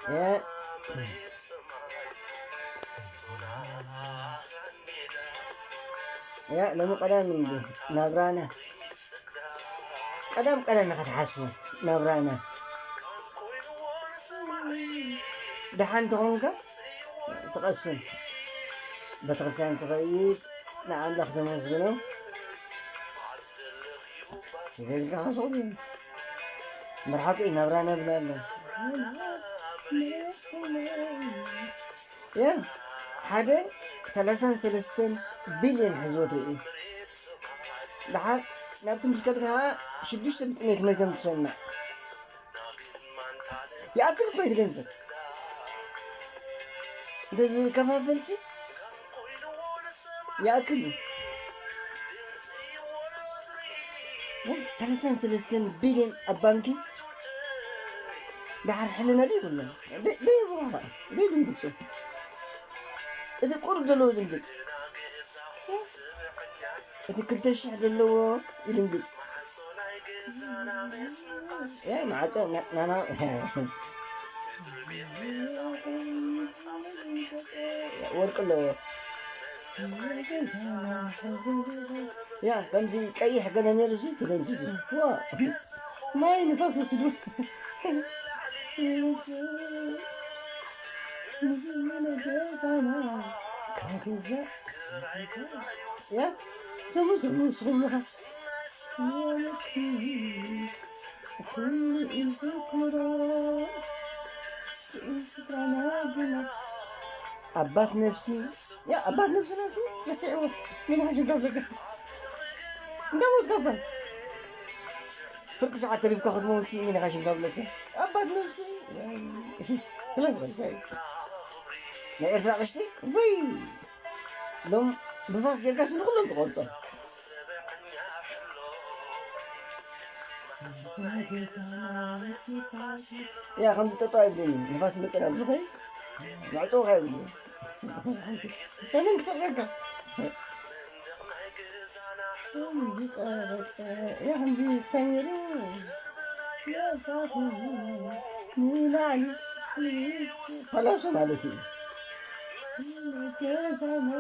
ያ ያ ሎሚ ቀዳም እንዲ ናብራና ቀዳም ቀዳም ኢኻ ትሓስቦ ናብራና። ደሓን ተኾንካ ትቐስን፣ ቤተክርስትያን ትኸይድ፣ ንኣምላኽ ተመስግኖ። ዘልካ ሓሶት እዩ። መርሓቂ ናብራ ናብላ ኣሎ። ያ ሓደ ሰላሳን ሰለስተን ቢልዮን ሕዝቦት ርኢ። ደሓር ናብ ትምህርቲ ከድካ ከዓ ሽዱሽተ ብጥሜት መይቶም ትሰምዕ። ይኣክል እኮ እዩ ገንዘብ። እንደዚ ከፋፈልሲ ይኣክል እዩ። ሰላሳን ሰለስተን ቢልዮን ኣብ ባንኪ ደሓር ሕልና ዘይብሎም። ደይብኻ ደይድንግጹ። እቲ ቁሩብ ዘለዎ ድንግጽ። እቲ ክልተ ሽሕ ዘለዎ ይድንግጽ። ያ ማዕጾ ና- ናና ወርቂ ኣለዎ። ያ ከምዚ ቀይሕ ገለ ነይሩ ሲ ተደምሲሱ። ዋ ማይ ንፋስ ወሲዱ። ያ ስሙ ስሙ ንስኹም ኢኻ ኩሉ ይዝክሮ ስእሊ ስድራና ግና ኣባት ነፍሲ ያ ኣባት ነፍስና ሲ ረሲዕዎ። ምን ሓሽም ካብ ደገ እንዳሞት ካባ ፍርቂ ሰዓት ተሪፍካ ክትመውሲ ምን ሓሽም ካብ ደገ ኣባት ነፍሲ ክለስ በልካይ ናይ ኤርትራ ቅሽቲ ወይ ሎም ብፋስ ጌርካ ስኒ ኩሎም ትቆርጾ። ያ ከምዚ ጠጠው ኣይብልን እዩ። ንፋስ መጠን ኣብዚ ኸይ ማዕጾ ኸይ ይብሉ። ከመን ክሰርቀካ? ከምዚ ጠበጸ ያ ከምዚ ክሳብ ነይሩ ንላዕሊ ፈላሱ ማለት እዩ። ገዛና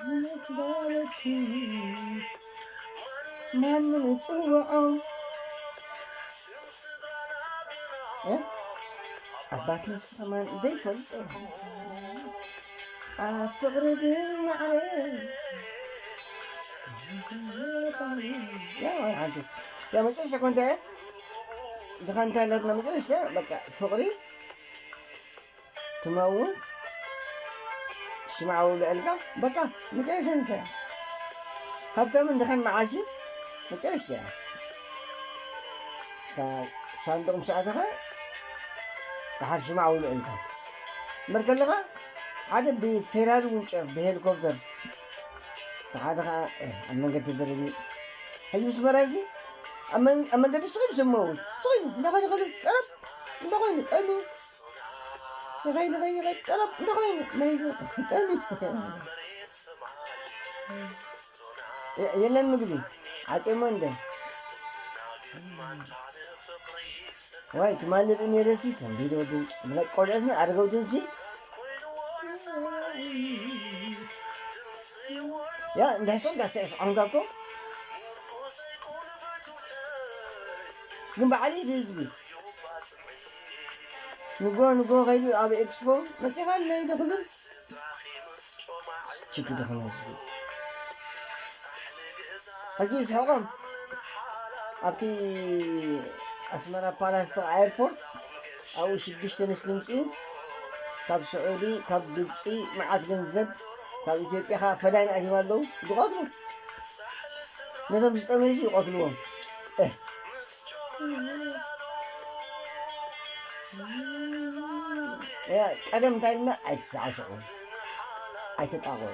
መክበረኪ ማንም ይጽውዖ እ? ኣባት ነፍሲ ከማን ዘይፈልጦ ኣብ ፍቕሪ ግን ማዕረ ያ ሓንቲ ያ መጨረሻ ኮንታ እያ ዝኻንታ ኣለትና መጨረሻ በቃ ፍቕሪ ትመውት ሽምዓ ውልዕልካ በቃ መጨረሻ ንሳ ሃብታምን ድኻን መዓሽ መጨረሻ እያ። ሳንዱቕ ምስ ኣተኻ ደሓር ሽምዓ ውልዕልካ እምበር ከለኻ ሓደ ብፌራሪ ውንጨፍ ብሄሊኮፕተር ሓደ ከዓ ኣብ መንገዲ ተደረቢ ሕጂ ምስ መራይሲ ኣብ መንገዲ ስቕ ኢሉ ስመውት ስቕ ኢሉ እንዳኸደ ከሉ ጠረብ እንተኾይኑ ጠሚ ንኸይኑ ኸይኑ ጠረብ እንተኾይኑ መይዙ ጠሚ የለን ምግቢ ዓፅሞ እንደ ዋይ ትማሊ ርኢ ነይረሲ ሰንቢድ ወዲ ብለቅ ቆልዑትን ኣረገውትንሲ ያ እንዳሕሶም ዳሰ ስዖምካ እኮ ግን በዓል እዩ ህዝቢ ንጎ ንጎ ከይዱ ኣብ ኤክስፖ መፂኻ ነይ ዶ ክብል ችግር ኾነ ህዝቢ ሕጂ ይስሕቖም ኣብቲ ኣስመራ ፓላስ ኤርፖርት ኣብኡ ሽዱሽተ ኣንስቲ ምፅኡ ካብ ስዑዲ ካብ ግብፂ መዓት ገንዘብ ካብ ኢትዮጵያ ከዓ ፈዳይን ኣትዮም ኣለዉ ዝቐትሉ ነቶም ዝጠመዩ ይቐትልዎም ቀደም እንታይ ኢልና ኣይትሳዕስዑ ኣይተጣቕዑ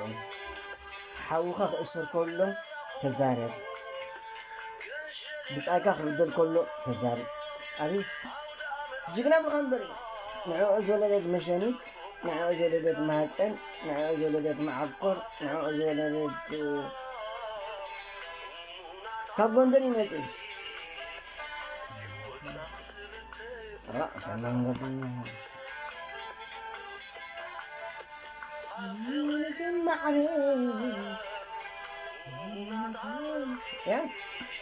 ሓውኻ ክእሰር ከሎ ተዛረብ ብጻይካ ክብደል ከሎ ተዛረብ ኣብይ ጅግና ምዃን ዘርኢ ንዕኡ ዝወለደት መሸኒት ንዕኡ ዝወለደት ማህፀን ንዕኡ ዝወለደት መዓኮር ንዕኡ ዝወለደት ካብ ጎንደር ይመፅእ ዋ፣ ሰላም ጓደኛ። ያ፣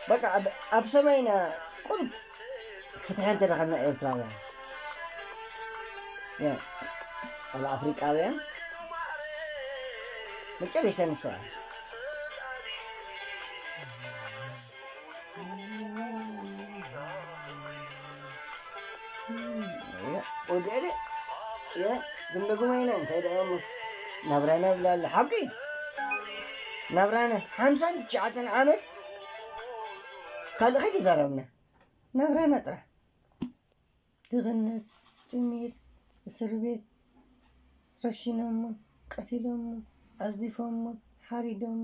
በቃ ኣብ፣ ኣብ ሰማይና ቁሩብ ፍትሒ እንተረኸብና ኤርትራውያን፣ ያ፣ ኣብ ኣፍሪቃውያን መጨረሻ ንሳ እያ። ወዲ ኤለ፣ የ፣ ግን ደግሞ ኣይነ እንታይ ደኣ እሞ ናብራና ብላለ ሓቂ ናብራና ሓምሳን ትሽዓተን ዓመት ካልእ ከይተዛረብና ናብራና ጥራሕ። ድኽነት፣ ጥሜት፣ እስር ቤት፣ ረሺኖሞ፣ ቀቲሎሞ፣ ኣዝዲፎሞ፣ ሓሪዶሞ፣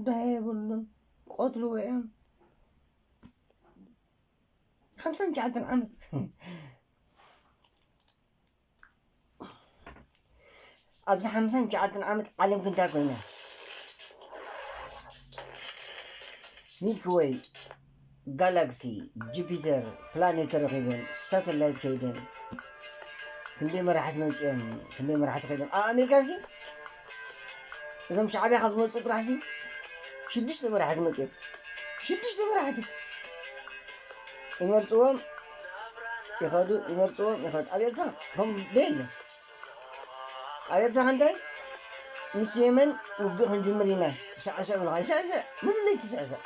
ድሃ የብሉን፣ ክቐትልዎ እዮም። ሓምሳን ትሽዓተን ዓመት። ኣብዚ ሓምሳን ትሽዓተን ዓመት ዓለም ክንታይ ኮይና? ሚልኪ ዌይ፣ ጋላክሲ፣ ጁፒተር፣ ፕላኔት ተረኺበን፣ ሳተላይት ከይደን፣ ክንደይ መራሕቲ መፂኦም፣ ክንደይ መራሕቲ ከይዶም። ኣብ ኣሜሪካ ሲ እዞም ሻዕብያ ካብ ዝመፁ ጥራሕ ሲ ሽዱሽተ መራሕቲ መፂኦም። ሽዱሽተ መራሕቲ ይመርፅዎም፣ ይኸዱ፣ ይመርፅዎም፣ ይኸዱ። ኣብ ኤርትራ ከም ደየለ። ኣብ ኤርትራ ከ እንታይ? ምስ የመን ውግእ ክንጅምር ኢና። ሳዕሳዕ ብለኻ፣ ሳዕሳዕ፣ ምንም ለይቲ ሳዕሳዕ።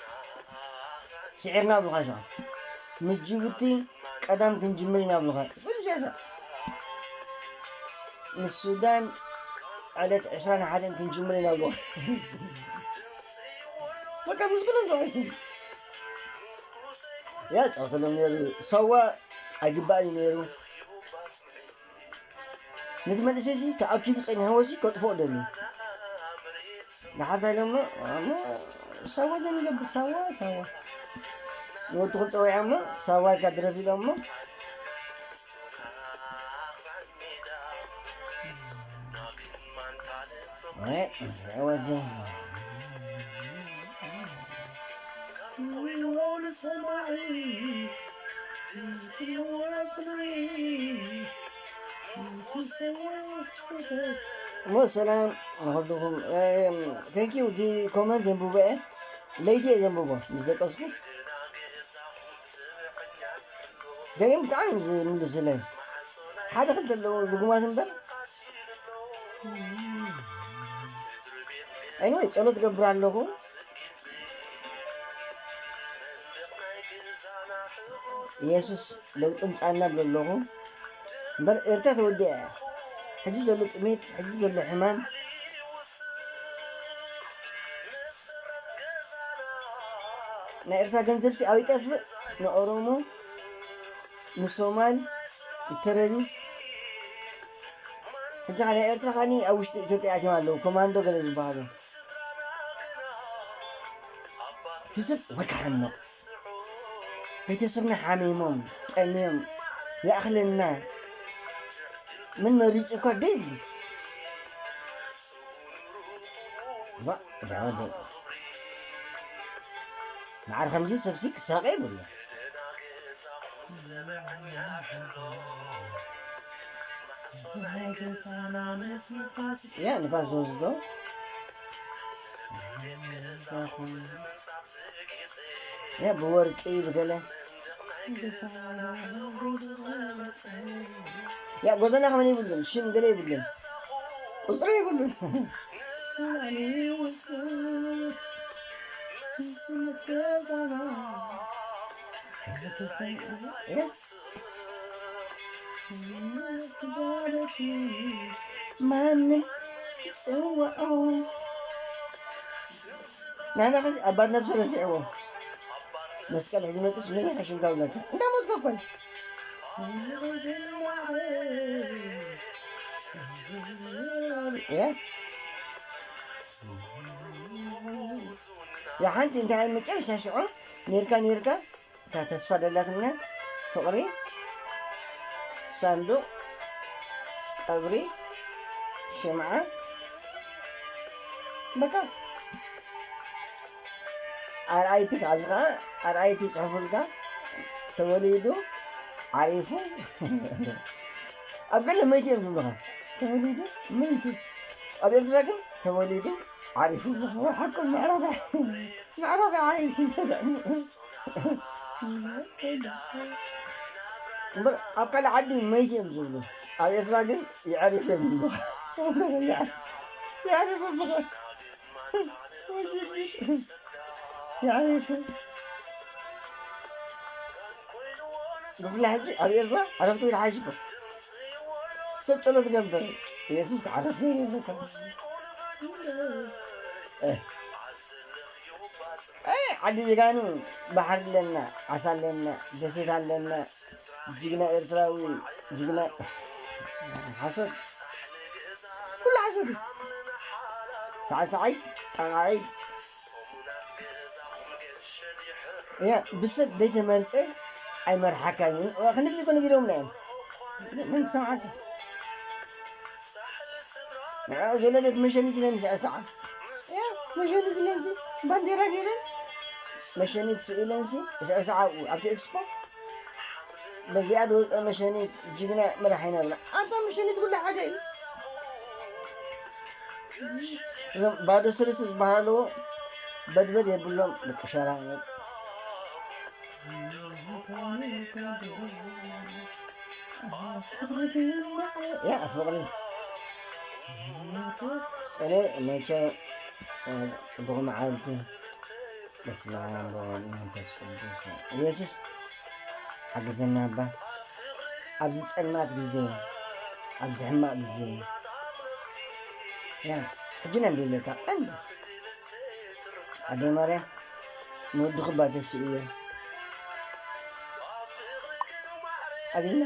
ስዒርና ብለኻ ሸዓ። ምስ ጅቡቲ ቀዳም ክንጅምር ኢና ብለኻ። ፍልሻሳ። ምስ ሱዳን ዕለት ዕስራን ሓደን ክንጅምር ኢና ብለኻ። በቃ ምስ ኩሎም ተዋይሱ። ያ ጸቕተሎም ነይሩ። ሳዋ ኣይግባእን እዩ ነይሩ። ነቲ መንእሰይ እዚ ተኣኪቡ ጸኒሕዎ እዚ ከጥፍኦ ደልዩ። ደሓር እንታይ ኢሎሞ? እሞ ሳዋ ዘንገብር፣ ሳዋ፣ ሳዋ። ንወድኹም ጸዊዖሞ፣ ሳዋ ኢልካ ድረፍ ኢሎሞ። ወዲ። እሞ ሰላም ንኹልኹም። Thank you። እቲ ኮመንት የንብቦ እየ። ለይቲ እየ ዘንብቦ ምስ ደቀስኩ። ገሊኦም ብጣዕሚ እዮም ዝምልሱለይ። ሓደ ክልተ ኣለዉ ርጉማት እምበር። Anyway፣ ጸሎት እገብር ኣለኹ። ኢየሱስ ለውጢ ምጻና እብል ኣለኹ። እምበር ኤርትራ ተወዲኣ እያ። ሕጂ ዘሎ ጥሜት፣ ሕጂ ዘሎ ሕማም፣ ናይ ኤርትራ ገንዘብሲ ኣብ ይጠፍእ፣ ንኦሮሞ፣ ንሶማል፣ ንተረሪስት። ሕጂ ኸኣ ናይ ኤርትራ ኸኣኒ ኣብ ውሽጢ ኢትዮጵያ ኣትዮም ኣለዉ፣ ኮማንዶ ገለ ዝበሃሉ። ትስብ ወይ ክሓምቕ። ቤተሰብና ሓሚሞም፣ ጠምዮም፣ ይኣኽለና። ምን መሪጹ እኳ ደይብሉ። ዋ፣ ዳወደ። መዓር ከምዚ ሰብሲ ክሳቐ ይብሉ። ያ ንፋስ ዝወስዶ። ያ ብወርቂ ብገለ። ያ ጎደና ከመን ይብሉን፣ ሽም ገለ ይብሉን። ቁጽሪ ይብሉን። ያ ማንም ይጽውዖ። ናና ኸዚ ኣባት ነብሲ ረሲዕዎ። መስቀል ሒዙ መጥስ ምን ይሓሽም ካብ ነካ። እንዳ ሞት በኮል። ያ። ያ ሓንቲ እንታይ መጨረሻ ሽዑ ኔርካ ኔርካ እታ ተስፋ ደላትና ፍቕሪ፣ ሳንዱቕ፣ ቀብሪ፣ ሽምዓ፣ በቃ። ኣር ኣይ ፒ ኣብዚ ኸዓ ኣር ኣይ ፒ ጽሑፉልካ ተወሊዱ ዓሪፉ ኣብ ገለ መይቱ እዮም ዝብሉኻ። ተወሊዱ መይቱ። ኣብ ኤርትራ ግን ተወሊዱ ዓሪፉ። ሓቁ ምዕራብ ምዕራብ ዓሪፉ እንተዘ እምበር ኣብ ካልእ ዓዲ መይቱ እዮም ዝብሉ። ኣብ ኤርትራ ግን ይዓሪፍ እዮም ዝብሉ። ይዓሪፍ ይዓሪፍ ይዓሪፍ። ብፍላይ ሕጂ ኣብ ኤርትራ ዓረፍቲ ይሓይሽ እኮ። ሰብ ጸሎት ገበር። ኢየሱስ ክዓረፍ ይብለካ። ዓዲ ጀጋኑ፣ ባሕሪ ኣለና፣ ዓሳ ኣለና፣ ደሴት ኣለና። ጅግና ኤርትራዊ፣ ጅግና። ሓሶት፣ ኩሉ ሓሶት እዩ። ሳዕሳዓይ፣ ጠቓዒ። እያ ብሰብ ዘይተመርጸ ኣይመርሓካን እዩ። ክንዲ እኮ ነጊሮምና እዮም። መን ክሰምዓካ? ንዕኡ ዘለለት መሸኒት ኢለን ዝስዕስዓ። እያ መሸኒት ኢለን ሲ ባንዴራ ገይረን መሸኒት ስኢለን ሲ ዝስዕስዓ ኣብኡ ኣብቲ ኤክስፖ። በዚኣ ዝወፀ መሸኒት ጅግና መራሕ ይነብራ። ኣታ መሸኒት ኩሉ ሓደ እዩ። እዞም ባዶ ስርስቲ ዝበሃሉ በድበድ የብሎም። ደቂ ሸራሙጥ። ያ ፍቕሪ። እኔ መቸ፣ እ፣ ጽቡቕ መዓልቲ። በስመ ኣብ ወወልድ ወመንፈስ ቅዱስ። ኢየሱስ ሓግዘና ኣባ። ኣብዚ ጸልማት ግዜ፣ ኣብዚ ሕማቕ ግዜ። ያ፣ ሕጂ ኢና ንደልየካ። ቀንዲ። ኣደይ ማርያም፣ ንወድኺ እባ ተስኡ እየ። ኣቤና።